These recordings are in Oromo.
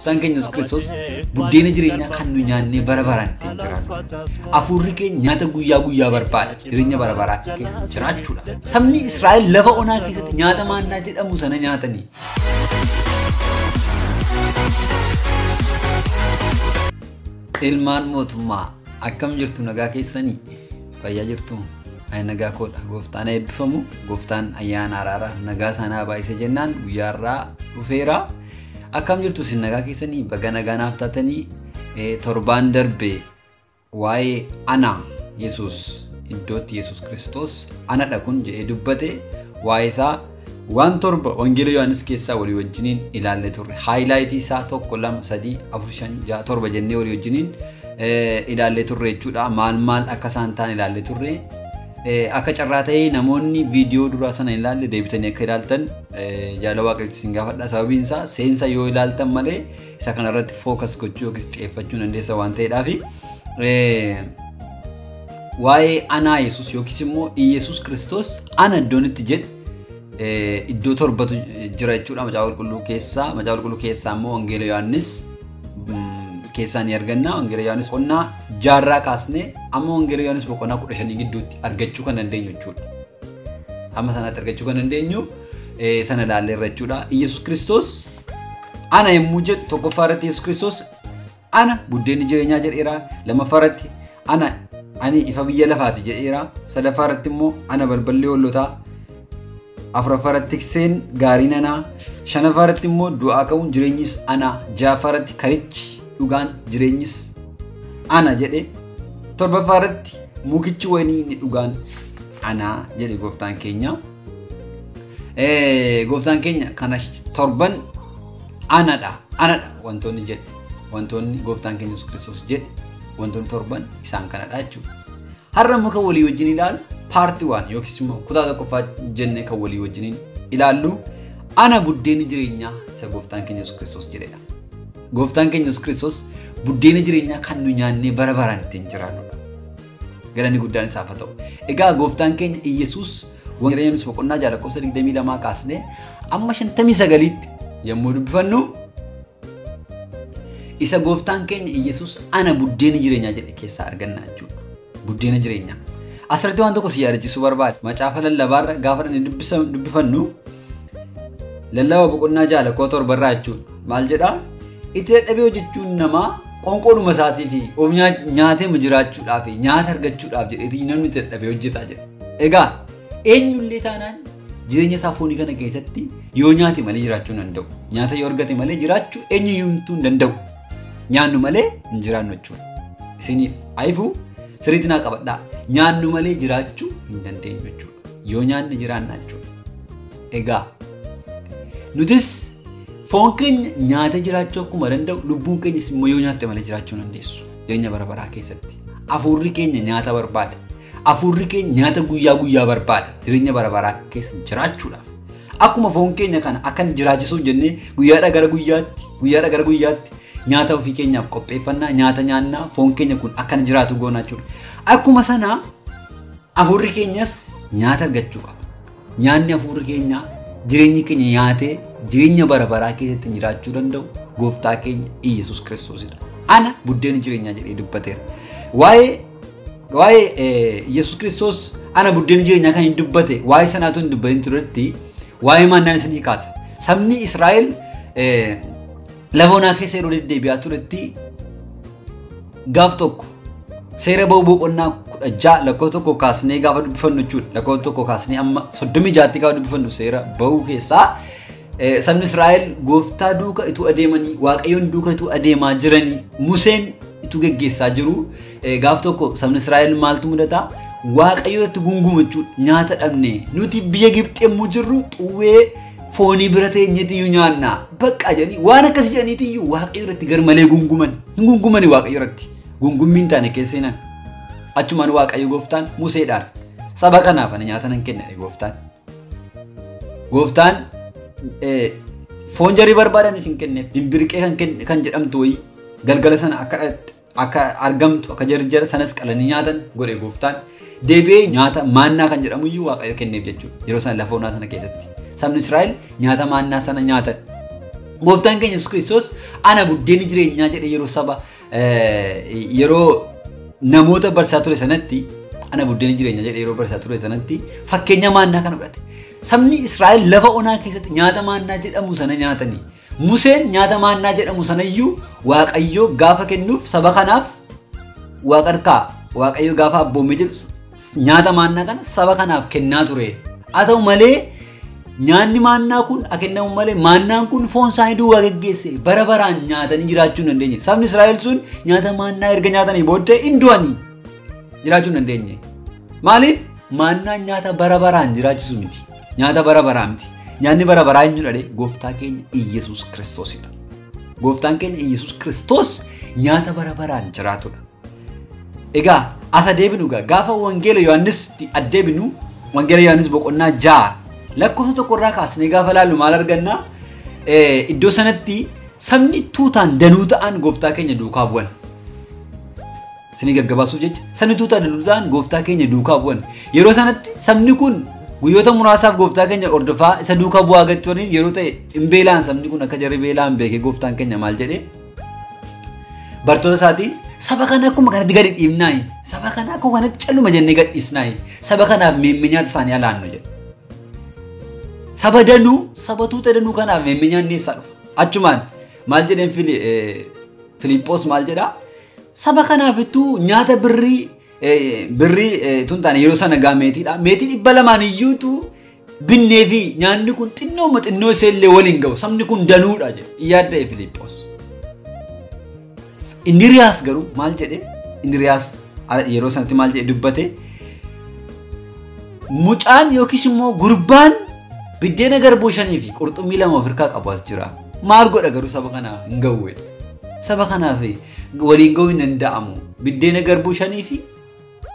Gooftaan keenya Yesuus Kiristoos buddeena jireenyaa kan nu nyaannee bara baraan ittiin jiraannu. Hafuurri keenya nyaata guyyaa guyyaa barbaada. Jireenya bara baraa keessa jiraachuudha. Sabni Israa'el lafa onaa keessatti nyaata maannaa jedhamu sana nyaatanii. Ilmaan mootummaa akkam jirtu nagaa keessanii? Fayyaa jirtu? Ani nagaa koodha. Gooftaan eebbifamu. Gooftaan ayyaana araaraa nagaa sanaa baay'ise jennaan guyyaarraa dhufeera. Akkam jirtu isin nagaa keessanii? Baga nagaa naaf taatanii torbaan darbe waa'ee ana Yesuus iddootti Yesuus Kiristoos anadha kun jedhee dubbate waa'ee isaa waan torba Wangeela Yohaannis keessaa walii wajjiniin ilaallee turre. Haayilaayitii isaa 1 2 3 4 5 6 7 jennee walii wajjiniin ilaallee turre jechuudha. Maal maal akka isaan ta'an ilaallee turre. Akka carraa ta'ee namoonni viidiyoo duraa sana ilaalle deebitanii akka ilaaltan jaalala waaqayyootti isin gaafadha. Sababiin isaa seensa yoo ilaaltan malee isa kanarratti fookas gochuu yookiis xiyyeeffachuu dandeessa waan ta'eedhaafi. Waa'ee anaa Yesuus yookiis immoo Iyesuus Kiristoos ana iddoon itti jedhe iddoo torbatu jira jechuudha. Macaafa Qulqulluu keessaa. Macaafa Qulqulluu keessaa immoo Wangeela Yohaannis keessaa ni arganna. Wangeela Yohaannis boqonnaa 6 kaasnee amma Wangeela Yohaannis boqonnaa 15 gidduutti argachuu kan dandeenyu jechuudha. Amma sanatti argachuu kan dandeenyu sana ilaalleerra jechuudha. Iyesuus Kiristoos ana yommuu jedhu tokkoffaa irratti Yesuus Kiristoos ana buddeenni jireenyaa jedheera. Lammaffaa irratti ana ani ifa biyya lafaati jedheera. Sadaffaa irratti immoo ana balballi hoolotaa. Afuraffaa irratti tikseen gaariin anaa. Shanaffaa irratti immoo du'aa ka'uun jireenyis ana. Ja'affaa irratti karichi dhugaan jireenyis ana jedhe. Torbaffaa irratti mukichi wayinii inni dhugaan ana jedhe gooftaan keenya. Gooftaan keenya kana torban anadha anadha wantoonni jedhe wantoonni gooftaan keenya Yesuus Kiristoos jedhe wantoonni torban isaan kanadha jechuudha. Har'a immoo kan walii wajjin ilaalu paartii 1 yookiis immoo kutaa tokkoffaa jennee kan walii wajjin ilaallu ana buddeenni jireenyaa isa gooftaan keenya Yesuus Kiristoos jedhedha. Gooftaan keenya Yesuus Kiristoos buddeena jireenyaa kan nu nyaannee bara baraan ittiin jiraannudha. Galanni guddaan isaaf haa ta'u. Egaa gooftaan keenya Iyesuus Wangeela Yohaannis boqonnaa 6 lakkoofsa 22 kaasnee amma 59tti yommuu dubbifannu isa gooftaan keenya Iyesuus ana buddeena jireenyaa jedhe keessaa arganna jechuudha. Buddeena jireenyaa. Asirratti waan tokko si yaadachiisuu barbaada. Macaafa lallabaarra gaafa inni dubbifannu lallaba boqonnaa 6 lakkoofsa 7 irraa jechuudha. Maal jedhaa? Itti dadhabee hojjechuun namaa qoonqoodhuma isaatii fi of nyaatee jiraachuudhaaf nyaata argachuudhaaf jedheetu namni itti dadhabee hojjetaa jedha. Egaa eenyullee taanaan jireenya isaa foonii kana keessatti yoo nyaate malee jiraachuu hin danda'u. Nyaata yoo argate malee jiraachuu eenyuyyuu hin danda'u. Nyaannu malee hin jiraannu jechuudha. Isiniif ayifuu sirriitti naa qabadhaa. Nyaannu malee jiraachuu hin dandeenyu jechuudha. Yoo nyaanne jiraanna jechuudha. Egaa nutis foon keenya nyaata jiraachuu akkuma danda'u lubbuun keenyas immoo yoo nyaatte malee jiraachuu hin dandeessu. Jireenya bara baraa keessatti. Hafuurri keenya nyaata barbaada. Hafuurri keenya nyaata guyyaa guyyaa barbaada. Jireenya bara baraa keessa jiraachuudhaaf. Akkuma foon keenya kana akkan jiraachisuuf jennee guyyaadhaa gara guyyaatti guyyaadhaa gara guyyaatti nyaata ofii keenyaaf qopheeffannaa nyaata nyaannaa foon keenya kun akkan jiraatu goonaa jechuudha. Akkuma sana hafuurri keenyas nyaata argachuu qaba. Nyaanni hafuurri keenyaa jireenyi keenya nyaatee jireenya bara baraa keessatti jiraachuu danda'u gooftaa keenya Iyesuus Kiristoosidha. Ana buddeena jireenyaa jedhee dubbateera. Waa'ee Iyesuus Kiristoos ana buddeena jireenyaa kan hin dubbate waa'ee sanaatu hin dubbatin turetti waa'ee maannaan isinii kaasa. Sabni Israa'el lafa onaa keessa yeroo deddeebi'aa turetti gaaf tokko seera ba'uu boqonnaa 16 lakkoofsa 1 kaasnee gaafa dubbifannu jechuudha. Lakkoofsa 1 kaasnee amma 36tti gaafa dubbifannu seera ba'uu keessaa sabni Israa'el gooftaa duuka ituu adeemanii waaqayyoon duuka ituu adeemaa jiranii Museen ituu geggeessaa jiru gaaf tokko sabni Israa'el maaltu mudataa? Waaqayyo irratti gunguma jechuudha. Nyaata dhabne nuti biyya Gibxi yommuu jirru xuwwee foonii bira teenyeetiyyuu nyaanna bakka jedhanii waan akkas jedhaniitiyyuu waaqayyo irratti garmalee gunguman. Hin gungumani waaqayyo irratti. Gungummiin hin taane keessa seenan. Achumaan waaqayyo gooftaan Museedhaan saba kanaaf ani nyaata nan kenna gooftaan. Gooftaan foon jarii barbaadan isin kenneef dimbirqee kan jedhamtu wayii galgala sana akka argamtu akka jarjara sanas qalanii nyaatan godhe gooftaan. Deebi'ee nyaata maannaa kan jedhamu iyyuu waaqayyo kenneef jechuudha. Yeroo sana lafa onaa sana keessatti. Sabni Israa'el nyaata maannaa sana nyaatan. Gooftaan keenya Yesuus Kiristoos ana buddeena jireenyaa jedhee yeroo saba yeroo namoota barsiisaa ture sanatti ana buddeena jireenyaa jedhee yeroo barsiisaa ture sanatti fakkeenya maannaa kana fudhate. Sabni Israa'el lafa onaa keessatti nyaata maannaa jedhamu sana nyaatanii. Museen nyaata maannaa jedhamu sanayyuu Waaqayyo gaafa kennuuf saba kanaaf waaqa harkaa Waaqayyo gaafa abboommee jedhu nyaata maannaa kana saba kanaaf kennaa ture. Haa ta'u malee nyaanni maannaa kun kennamu malee maannaan kun foon isaanii duwwaa geggeesse bara baraan nyaatanii jiraachuu hin dandeenye. Sabni Israa'el sun nyaata maannaa erga nyaatanii booddee hin du'anii jiraachuu hin dandeenye. Maaliif? Maannaan nyaata bara baraan jiraachisu miti. Nyaata bara baraa miti. Nyaanni bara baraa eenyudha jedhee gooftaa keenya Iyyasuus Kiristoosidha. Gooftaan keenya Iyyasuus Kiristoos nyaata bara baraan jiraatudha. Egaa asa deebinu gaafa Wangeela Yohaannisitti addeebinu Wangeela Yohaannis boqonnaa 6 lakkoofsa tokkorraa kaasnee gaafa laallu maal arganna? Iddoo sanatti sabni tuutaan danuu ta'an gooftaa keenya duukaa bu'an. Isinii gaggabaasuuf jecha sabni tuutaan danuu ta'an gooftaa keenya duukaa bu'an. Yeroo sanatti sabni kun guyyoota muraasaaf gooftaa keenya hordofaa isa duukaa bu'aa gattaniif yeroo ta'e hin beelaan sabni kun akka jarri beelaan beekee gooftaan keenya maal jedhee bartoota isaatiin saba kana akkuma kanatti gadi dhiibnaayi, saba kana akkuma kanatti calluma jennee gad dhiisnaayi, saba kanaaf meemmee nyaata isaanii alaannu jedhe. Saba danuu, saba tuuta danuu kanaaf meemmee nyaanni eessaa dhufa? Achumaan maal jedheen Filiippoos maal jedhaa? Saba kanaaf ittuu nyaata birrii tun taane yeroo sana gaa meetiidha. Meetii 200 iyyuutu binnee fi nyaanni kun xinnooma xinnoo ishee illee waliin ga'u. Sabni kun danuudha jedhe. Yaadda'e Filiippoos. Indiriyaas garuu maal jedhe? Indiriyaas yeroo sanatti maal jedhe dubbate? Mucaan yookiis immoo gurbaan biddeena garbuu 5 fi qurxummii 2 of harkaa qabu as jira. Maal godha garuu saba kanaaf hin ga'u jedhe. Saba kanaaf waliin ga'uu hin danda'amu. Biddeena garbuu 5 fi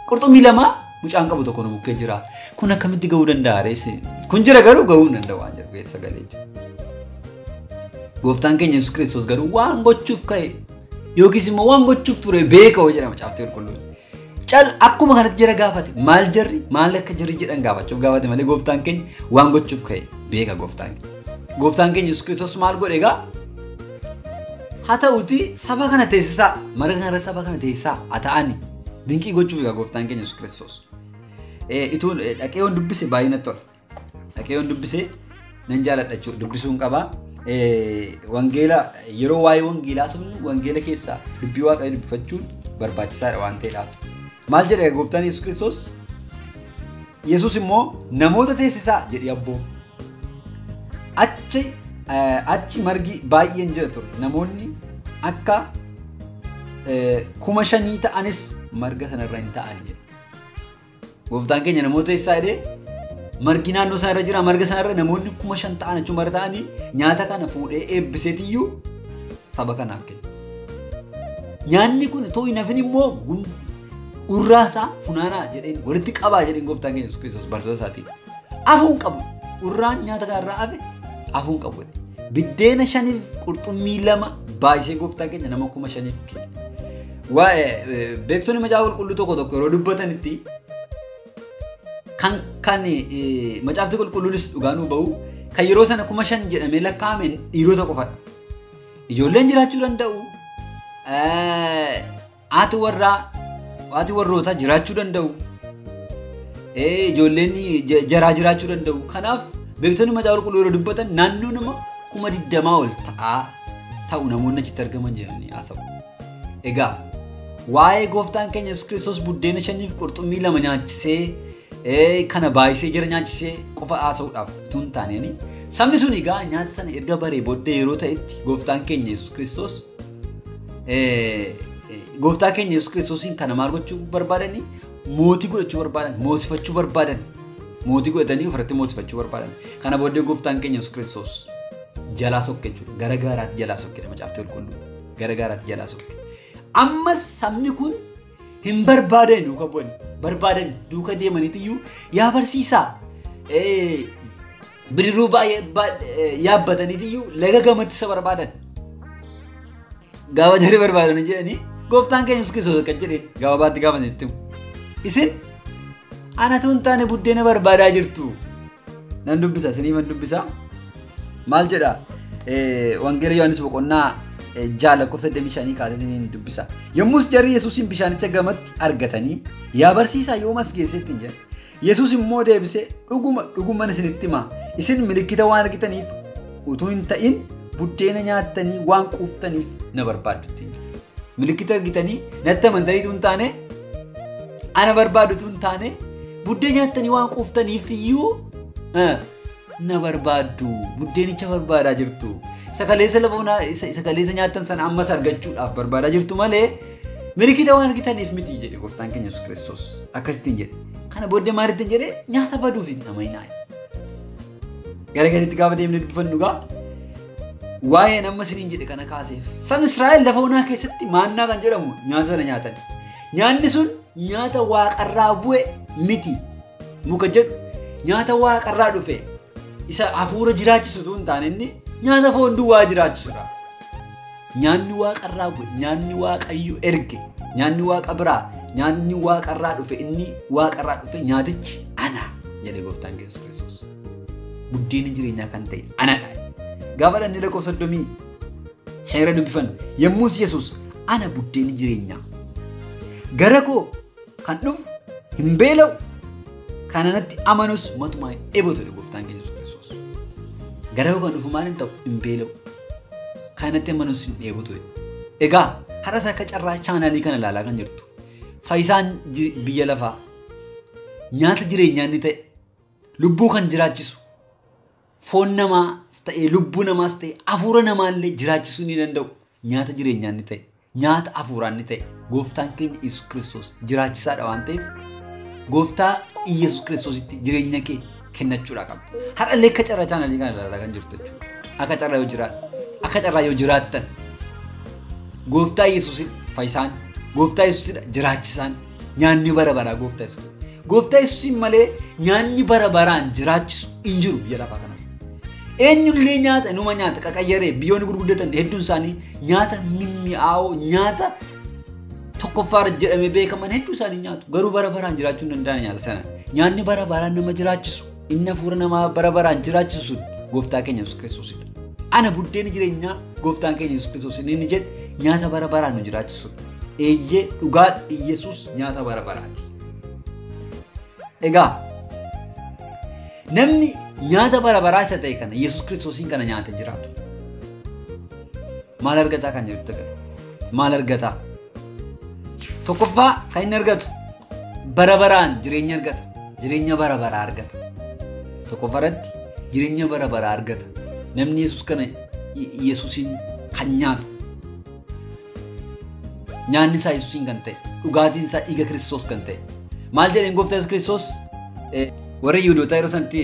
qurxummii 2 mucaan qabu tokko nu bukkee jira. Kun akkamitti ga'uu danda'a reessi? Kun jira garuu ga'uu hin danda'u waan jedhu keessa galee jira. Gooftaan keenya Yesuus Kiristoos garuu waan gochuuf ka'e yookiis immoo waan gochuuf ture beeka jedhama Macaafa Qulqulluun. Cal akkuma kanatti jira gaafate maal jarri maal akka jarri jedhan gaafachuuf gaafate malee gooftaan keenya waan gochuuf ka'e beeka gooftaan keenya. Gooftaan keenya Yesuus Kiristoos maal godhe egaa? Haa ta'uuti saba kana teessisaa, marga kanarra saba kana teessisaa haa ta'ani dinqii gochuuf egaa gooftaan keenya Yesuus Kiristoos. Ituun dhaqee yoon dubbise baay'ee natti tola. Dhaqee yoon dubbise nan jaaladha jechuudha. Dubbisuun qaba. Wangeela yeroo waa'ee wangeelaa sabni wangeela keessaa dubbii Waaqayyoo dubbifachuun barbaachisaadha waan ta'eedhaaf. Maal jedhe gooftaan Yesuus Kiristoos? Yesuus immoo namoota teessisaa jedhee abboo. Achi margi baay'een jira ture. Namoonni akka 5,000 ta'anis marga sanarra hin ta'ani jedhe. Gooftaan keenya namoota teessisaa jedhee margi naannoo sanarra jira, marga sanarra namoonni 5,000 ta'an achuma irra ta'anii nyaata kana fuudhee eebbiseetiyyuu saba kanaaf kenne. Nyaanni kun otoo hin hafin immoo urraasaa funaanaa jedheen walitti qabaa jedheen gooftaan keenya Yesuus Kiristoos bartoota isaatiin. Afuun qabu. Urraan nyaata kanarraa hafe afuun qabu. Biddeena 5 qurxummii 2 baay'isee gooftaan keenya nama 5,000 kenne. Waa'ee beektonni Macaafa Qulqulluu tokko tokko yeroo dubbatanitti kan Macaafni Qulqulluunis dhugaa nuu ba'u kan yeroo sana 5,000 jedhamee lakkaa'ame dhiirota qofadha. Ijoolleen jiraachuu danda'u. Haati warrootaa jiraachuu danda'u. Ijoolleen jaraa jiraachuu danda'u. Kanaaf beektonni Macaafa Qulqulluu yeroo dubbatan naannoo nama 20,000 ol ta'u namoonni achitti argaman jedhanii haasa'u. Egaa waa'ee gooftaan keenya Yesuus Kiristoos buddeena 5 fi qurxummii 2 nyaachisee kana baay'isee jira nyaachisee qofa haasa'uudhaaf tun taaneen sabni sun egaa nyaata sana erga baree booddee yeroo ta'etti gooftaan keenya Yesuus Kiristoos gooftaa keenya Yesuus Kiristoosiin kana maal gochuu barbaadanii? Mootii godhachuu barbaadan, moosifachuu barbaadan, mootii godhatanii ofirratti moosifachuu barbaadan. Kana booddee gooftaan keenya Yesuus Kiristoos jalaa sokke jechuudha. Gara gaaraatti jalaa sokke Macaafni Qulqulluun. Gara gaaraatti jalaa sokke. Ammas sabni kun hin barbaadan duuka bu'an, barbaadan duuka deemaniitiyyuu yaa barsiisaa bidiruu baay'ee yaabbataniitiyyuu laga gamatti isa barbaadan. Gaafa jarri barbaadan jedhanii gooftaan keenya Yesuus Kiristoos akka jedheen gabaabaatti gaafa itti himu. Isin anatu hin taane buddeena barbaadaa jirtu. Nan dubbisa, isiniifan dubbisa. Maal jedhaa? Wangeela Yohaannis boqonnaa 6 lakkoofsa 25 kaasee dubbisa. Yommus jarri Yesuusin bishaanicha gamatti argatanii yaa barsiisaa yoom as geessetti jedhan. Yesuus immoo deebisee dhuguma dhuguman isinitti hima isin milikkita waan argitaniif utuu hin ta'in buddeena nyaattanii waan quuftaniif na barbaaddutti. Milikkita argitanii natti amantanii utuu hin taane ana barbaaddu utuu hin taane buddeen nyaattanii waan quuftaniif iyyuu na barbaaddu buddeenicha barbaadaa jirtu. Sakaleessa lafa sakaleessa nyaattan sana ammas argachuudhaaf barbaadaa jirtu malee milikkita waan argitaniif miti jedhe gooftaan keenya Yesuus Kiristoos akkasittiin jedhe. Kana booddee maalittiin jedhe nyaata baduuf hin dhamainaa. Gara gadiitti gaafa deemnee dubbifannu gaa waa'ee nama isiniin jedhe kana kaaseef. Sabni Israa'el lafa onaa keessatti maannaa kan jedhamu nyaata sana nyaatan. Nyaanni sun nyaata waaqarraa bu'e miti. Muka jedhu nyaata waaqarraa dhufe isa hafuura jiraachisu utuu hin taane inni nyaata foon duwwaa jiraachisudha. Nyaanni waaqarraa bu'e, nyaanni waaqayyo erge, nyaanni waaqa biraa, nyaanni waaqarraa dhufe inni waaqarraa dhufe nyaatichi ana jedhe gooftaan Yesuus Kiristoos. Buddeenni jireenyaa kan ta'e anadha. Gaafa dhanni lakkoofsa 35 irra dubbifannu yommus Yesuus ana buddeenni jireenyaa gara koo kan dhufu hin beela'u kan anatti amanus matumaa hin dheebotu jedhe gooftaan Yesuus Kiristoos. Gara koo kan dhufu maal hin ta'u hin beela'u kan anatti amanus hin dheebotu. Egaa har'as akka carraa chaanaalii kana ilaalaa kan jirtu fayyisaan biyya lafaa nyaata jireenyaa inni ta'e lubbuu kan jiraachisu foon namaas ta'e lubbuu namaas ta'e hafuura namaallee jiraachisuu ni danda'u. Nyaata jireenyaa inni ta'e nyaata hafuuraa inni ta'e gooftaan keenya Yesuus Kiristoos jiraachisaadha waan ta'eef gooftaa Yesuus Kiristoositti jireenya kee kennachuudhaa qabda. Har'allee akka carraa chaanaalii kana ilaalaa kan jirtu jechuudha. Akka carraa yoo jiraat akka carraa yoo jiraattan gooftaa Yesuusidha fayyisaan gooftaa Yesuusidha jiraachisaan nyaanni bara baraa gooftaa Yesuus. Gooftaa Yesuusiin malee nyaanni bara baraan jiraachisu hin jiru biyya lafaa kana. Eenyullee nyaata numa nyaata qaqayyaree biyyoonni gurguddatan hedduun isaanii nyaata mimmi'aawoo nyaata tokkoffaarra jedhamee beekaman hedduu isaanii nyaatu. Garuu bara baraan jiraachuu hin danda'an nyaata sana. Nyaanni bara baraan nama jiraachisu inni hafuura namaa bara baraan jiraachisu sun gooftaa keenya Yesuus Kiristoosidha. Ana buddeen jireenyaa gooftaan keenya Yesuus Kiristoos inni jedhe nyaata bara baraan nu jiraachisudha. Eeyyee dhugaa Yesuus nyaata bara baraati. Egaa namni nyaata bara baraa isa ta'e kana Yesuus Kiristoosiin kana nyaatee jiraatu maal argataa kan jedhu ta'e maal argataa? Tokkoffaa kan inni argatu bara baraan jireenya argata. Jireenya bara baraa argata. Tokkoffaarratti jireenya bara baraa argata. Namni Yesuus kana Yesuusiin kan nyaatu nyaanni isaa Yesuusiin kan ta'e dhugaatiin isaa dhiiga Kiristoos kan ta'e maal jedheen gooftaa Yesuus Kiristoos warra Yihuudootaa yeroo sanatti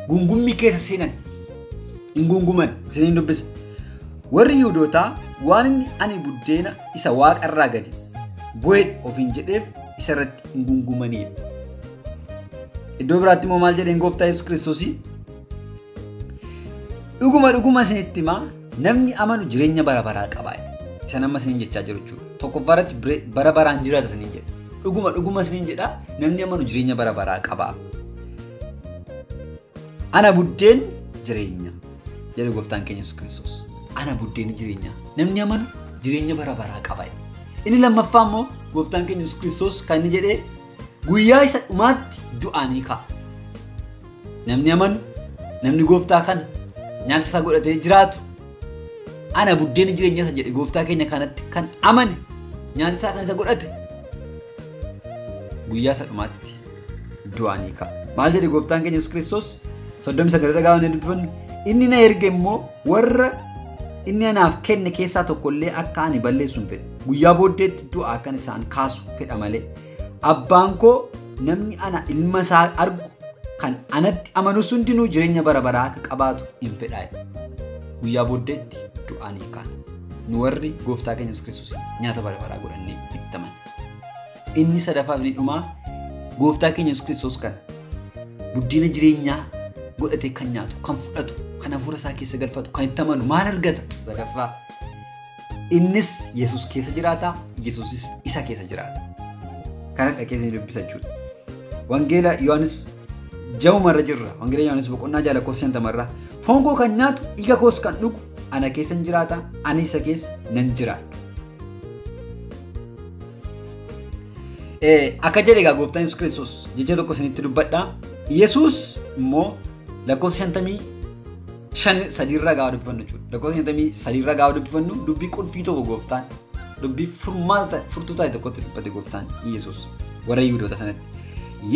gungummii keessa seenan hin gunguman isiniin dubbisa. Warri Yihuudootaa waan inni ani buddeena isa waaqarraa gadi bu'e ofiin jedheef isa irratti hin gungumanidha. Iddoo biraatti immoo maal jedheen gooftaa Yesuus Kiristoos dhuguma dhuguma isinitti himaa namni amanu jireenya bara baraa qaba. Isa nama isiniin jechaa jiru jechuudha. Tokkoffaarratti bara baraan jiraata isiniin jedha. Dhuguma dhuguma isiniin jedha namni amanu jireenya bara baraa qaba. Ana buddeen jireenya jedhe gooftaan keenya Yesuus Kiristoos. Ana buddeen jireenya namni amanu jireenya bara baraa qaba. Inni lammaffaa immoo gooftaan keenya Yesuus Kiristoos kan inni jedhee guyyaa isa dhumaatti du'aa ni ka'a. Namni amanu namni gooftaa kana nyaata isaa godhatee jiraatu ana buddeen jireenya isa jedhe gooftaa keenya kanatti kan amane nyaata isaa kan isa godhate guyyaa isa dhumaatti du'aa ni ka'a. Maal jedhe gooftaan keenya Yesuus Kiristoos 39 irra gaafa dubbifannu inni na erge immoo warra inni anaaf kenne keessaa tokkollee akka ani balleessu hin fedhu. Guyyaa booddeetti du'aa kan isaan kaasu fedha malee. Abbaan koo namni ana ilma isaa argu kan anatti amanus hundinuu jireenya bara baraa akka qabaatu hin fedhaa. Guyyaa booddeetti du'aa ni kaana. Nu warri gooftaa keenya Yesuus Kiristoos nyaata bara baraa godhannee itti amanna. Inni sadaffaa fi dhumaa gooftaa keenya Yesuus Kiristoos kan buddeena jireenyaa godhatee kan nyaatu, kan fudhatu, kan hafuura isaa keessa galfatu, kan itti amanu maal argata? Sadaffaa innis Yesuus keessa jiraata, Yesuusis isa keessa jiraata. Kana dhaqee isin dubbisa jechuudha. Wangeela Yohaannis ja'umarra jirra. Wangeela Yohaannis boqonnaa 6 lakkoofsa 50 irraa. Foon koo kan nyaatu dhiiga koos kan dhugu ana keessa hin jiraata, ani isa keessa nan jiraadha. Akka jedhe egaa gooftaan Yesuus Kiristoos jecha tokko isinitti dubbadha. Yesuus immoo lakkoofsa 53 irraa gaafa dubbifannu jechuudha. Lakkoofsa 53 irraa gaafa dubbifannu dubbii qulfii tokko gooftaan dubbii furmaata furtuu ta'e tokkotti dubbate gooftaan Yesuus warra Yihudoota sanatti.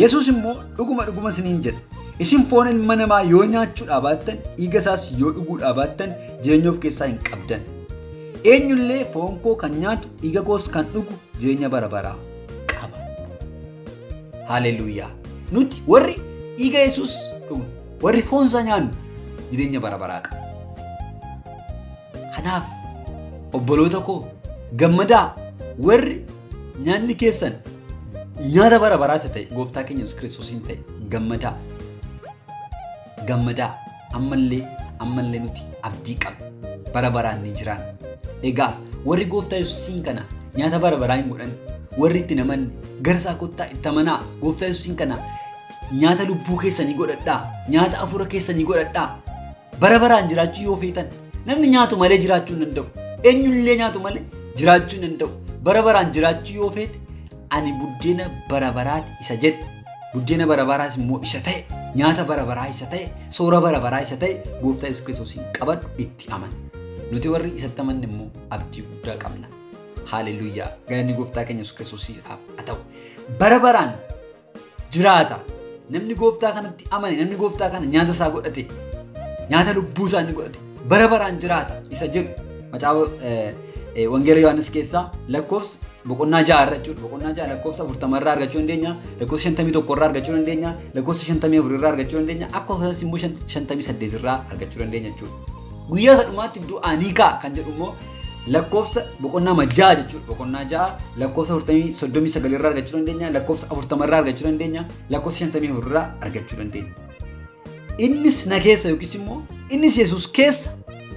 Yesuus immoo dhuguma dhuguma isiniin jedha. Isin foon ilma namaa yoo nyaachuudhaa baattan, dhiiga isaas yoo dhuguudhaa baattan jireenya of keessaa hin qabdan. Eenyullee foon koo kan nyaatu dhiiga koos kan dhugu jireenya bara baraa qaba. Haleluuyaa. Nuti warri dhiiga Yesuus dhugnu, warri foon isaa nyaannu jireenya bara baraa qaba. Kanaaf obboloota koo gammadaa, warri nyaanni keessan nyaata bara baraa isa ta'e gooftaa keenya Yesuus Kiristoosiin ta'e gammadaa. Gammadaa ammallee nuti abdii qabna. Bara baraan ni jiraanna. Egaa warri gooftaa Yesuusiin kana nyaata bara baraa hin godhanne, warri itti namanne gara isaa kottaa itti amanaa. Gooftaa Yesuusiin kana nyaata lubbuu keessanii godhadhaa, nyaata afuura keessanii godhadhaa. Bara baraan jiraachuu yoo feetan, namni nyaatu malee jiraachuu hin danda'u. Eenyullee nyaatu malee jiraachuu hin danda'u. Bara baraan jiraachuu yoo feete ani buddeena bara baraati isa jedhe. Buddeena bara baraas immoo isa ta'e, nyaata bara baraa isa ta'e, soora bara baraa isa ta'e gooftaa Yesuus Kiristoosiin qabadhu itti amani. Nuti warri isatti amanne immoo abdii guddaa qabna. Haleluuyaa. Galanni gooftaa keenya Yesuus Kiristoosiidhaaf haa ta'u. Bara baraan jiraata. Namni gooftaa kanatti amane, namni gooftaa kana nyaata isaa godhate, nyaata lubbuu isaa inni godhate, bara baraan jiraata isa jedhu macaafa Wangeela Yohaannis keessaa lakkoofsa boqonnaa 6 irra jechuudha. Boqonnaa 6 lakkoofsa 40 irraa argachuu dandeenya, lakkoofsa 51 irraa argachuu dandeenya, lakkoofsa 54 irraa argachuu dandeenya, akkasumas immoo 58 irraa argachuu dandeenya jechuudha. Guyyaa isa dhumaatti du'anii ka'a kan jedhu immoo lakkoofsa boqonnaa 6 jechuudha. Boqonnaa 6 lakkoofsa 39 irraa argachuu dandeenya, lakkoofsa 40 irraa argachuu dandeenya, lakkoofsa 54 irraa argachuu dandeenya. Innis na keessa yookiis immoo innis Yesuus keessa,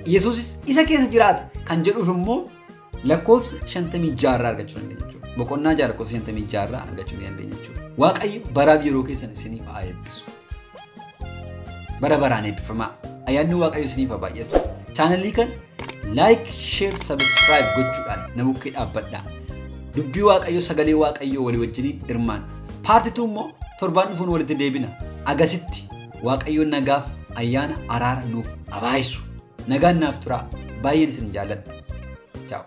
Yesuusis isa keessa jiraata kan jedhuuf immoo lakkoofsa 56 irraa argachuu dandeenya jechuudha. Boqonnaa 6 lakkoofsa 56 irraa argachuu dandeenya jechuudha. Waaqayyo baraaf yeroo keessan isiniif haa eebbisu. Bara baraan eebbifamaa. Ayyaanni Waaqayyo isiniif haa baay'atu. Chaanalii kan like, share, subscribe gochuudhaan na bukkee dhaabbadhaa. Dubbii Waaqayyo, sagalee Waaqayyoo walii wajjiniin hirmaan. Paartituu immoo torbaan dhufuun walitti deebina. Agasitti Waaqayyo nagaaf ayyaana araara nuuf abaayisu. Nagaan naaf turaa. Baay'een isin jaalladha. Ciao.